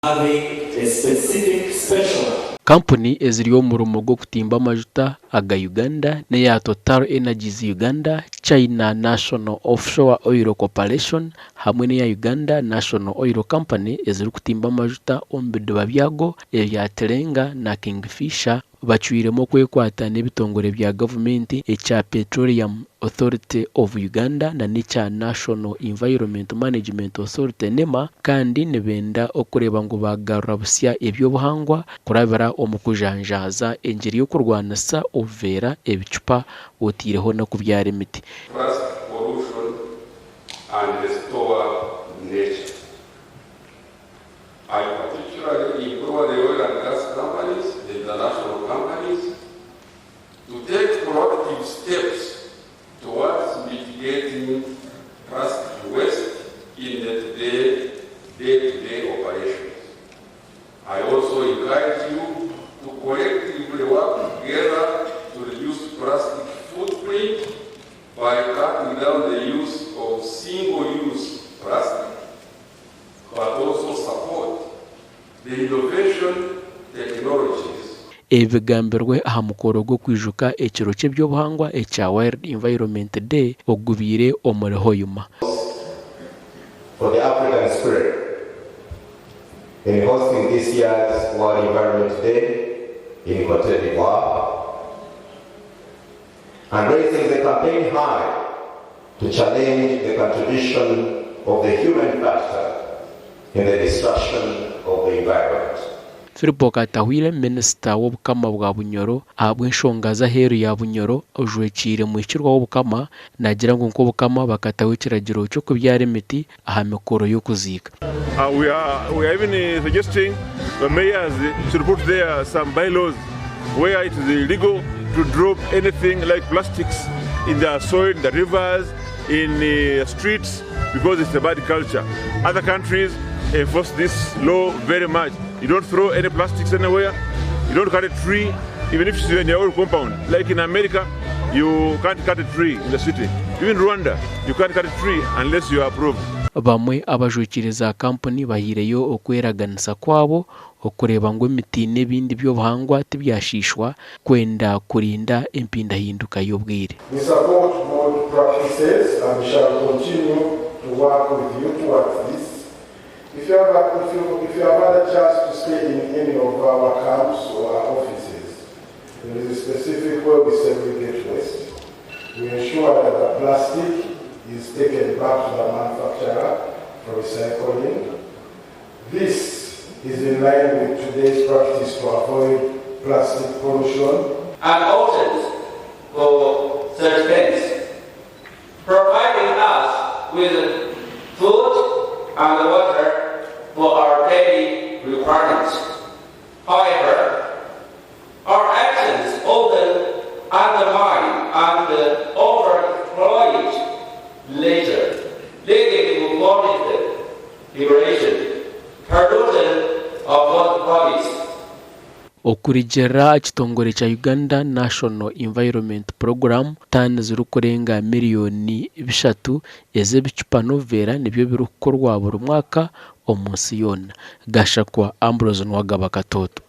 Having a specific special. Kampuni eziri omu murimo gw'okutimba amajuta aga Uganda n'eya Total Energies Uganda, China National Offshore Oil Corporation hamwe n'eya Uganda National Oil Company ezirikutimba amajuta omu bidiba byago ebya Tilenga na Kingfisher Bacwiremu okwekwata n'ebitongore bya gavumenti ekya Petroleum Authority of Uganda na n'ekya National Environment Management Authority, NEMA, kandi nibenda okureeba ngu baagarura busya eby'obuhangwa kurabira omu kujanjaaza engyeri y'okurwanisa obuveera, ebicupa oteireho n'okubyara emiti. Plastic pollution and restore nature. I particularly implore the oil and gas companies, the international companies, to take proactive steps towards mitigating plastic waste in the today, day-to-day operations. I also encourage you to collectively work together to reduce plastic footprint by cutting down the use of single-use plastic but also support the innovation technologies. Ebi bigambirwe aha mukoro gw'okwijuka ekiro ky'eby'obuhangwa ekya World Environment Day ogubaire omuri Hoima. For the African spirit in hosting this year's World Environment Day in Cote d'Ivoire and raising the campaign high to challenge the contribution of the human factor in the destruction of the environment. Philip Katahwire, Minisita w'Obukama bwa Bunyoro ahabw'enshonga z'aheeru ya Bunyoro ojwekiire muhikirwa w'Obukama naagira ngu nk'Obukama bakataho ekiragiro ky'okubyara emiti aha mikoro y'okuziika. We are, we are even suggesting the mayors should put there some bylaws where it is illegal to drop anything like plastics in the soil, in the rivers, in the streets, because it's a bad culture. Other countries enforce this law very much. You don't throw any plastics anywhere, you don't cut a tree, even if it's in your own compound. Like in America, you can't cut a tree in the city. Even Rwanda, you can't cut a tree unless you are approved. Bamwe abajwekiire za kampuni bahaireyo okweraganisa kwabo okureeba ngu emiti n'ebindi by'obuhangwa tibyashiishwa kwenda kurinda empindahinduka y'obwire. We support good practices and shall continue to work with you towards this. If you have, if you, if you have had a chance to stay in any of our camps or our offices, there is a specific way we segregate waste. We ensure that the plastic is taken back to the manufacturer for recycling. This is in line with today's practice to avoid plastic pollution. And oceans for such things, providing us with food and water for our daily requirements. However, our actions often undermine and overexploit nature, leading to forest degradation, pollution of water bodies. Okurugiirira aha kitongore kya Uganda National Environment Programme, taani zirikurenga miriyoni bishatu ez'ebicupa n'obuveera nibyo birikukorwa buri mwaka omu nsi yoona. Gashakwa Ambrose Nuwagaba Katooto.